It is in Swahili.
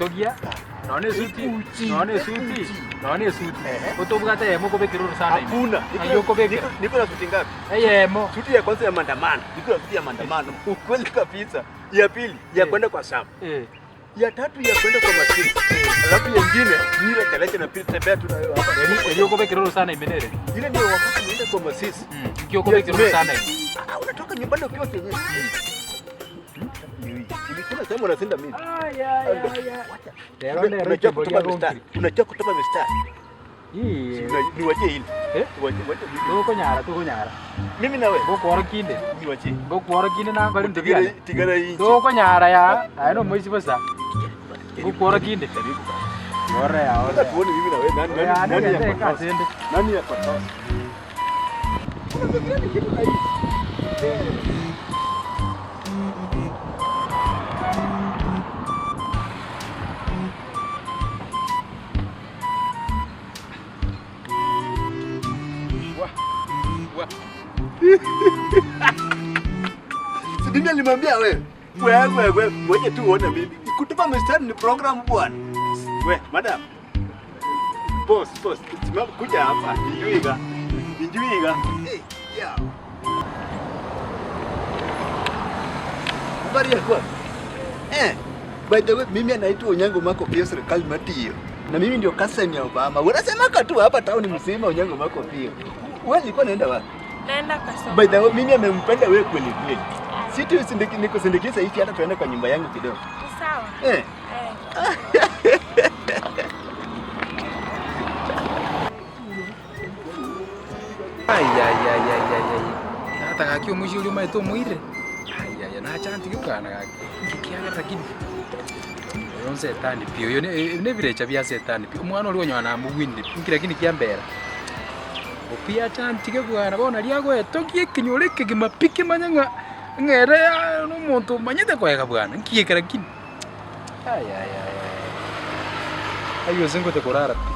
Gwetogia, nonya esuti, Ekuchi, nonya esuti, ekuchi. nonya esuti. Ehe. Otobwate eyemo okobekera orosana ime. Hakuna. Ng'ai okobekera? Niko na suti ngapi? Eyemo. Suti ya kwanza ya maandamano. Niko na suti ya maandamano. Ukweli kabisa. Ya pili ya Eh. kwenda kwa shamba. Eh. Ya tatu ya kwenda kwa masisi. Alafu ya ingine ni ile chaleche na pili tembea tu nayo hapa. Eri eri okobekera orosana ime nere. Ile ndio wakati unaenda kwa masisi. Inki okobekera Yes, orosana ime. Ah, unatoka nyumbani ukiwa kienyeji. Nilikuwa sema unashinda mimi. Rero nero Unajua chimbo kutupa ria mistari. gonkiri. Unajua kutupa mistari. Ii. Niwachie ile. Eh? Niwachie mimi. Tokonyara tokonyara. Mimi na wewe. Ngokworokia inde. Niwachie. Ngokworokia inde nangore Tigara mtebiane. tigara inchi. Tokonyara ya. Aye no moisi bosa. Ngokworokia inde. Ore ya Sasa ore. tuone mimi na wewe nani Ya nani nani nani ya kwa kasende. nani ya kwa Unafikiria ni kitu rahisi? Si mimi nilimwambia wewe. Wewe wewe ngoja tu uone mimi. Kutupa mistari ni program bwana. We, madam. Boss, boss, simama kuja hapa. Nijuiga. Nijuiga. Hey, yeah. Habari yako? Eh. By the way, mimi anaitwa Onyango Mako pia serikali matiyo. Na mimi ndio cousin ya Obama. Unasemaka tu hapa town mzima Onyango Mako pia. Wewe ulikuwa unaenda wapi? Naenda kwa soko. By the way, mimi amempenda wewe kweli kweli. Si tu nikusindikize hivi hata tuende kwa nyumba yangu kidogo. Ni sawa. Eh. Eh. Ai ai ai ai ai ai. Tata gaki omoisia oria omanyete omoire. Ai ai nachantige bwana gaki. Inki kiagera lakini. Oyo nsetani pi oyo nebirecha bia setani pi. Omwana oria onyora namogwinire pi. Inki lakini kiambera. Opi achantige bwana bono aria agoetogia ekenyoro ekegima pi kimanye ng'a ng'a ere na omonto omanyete koega bwana. Nki eke lakini. Ai ai ai ai. Aywo ase ngote korara pi.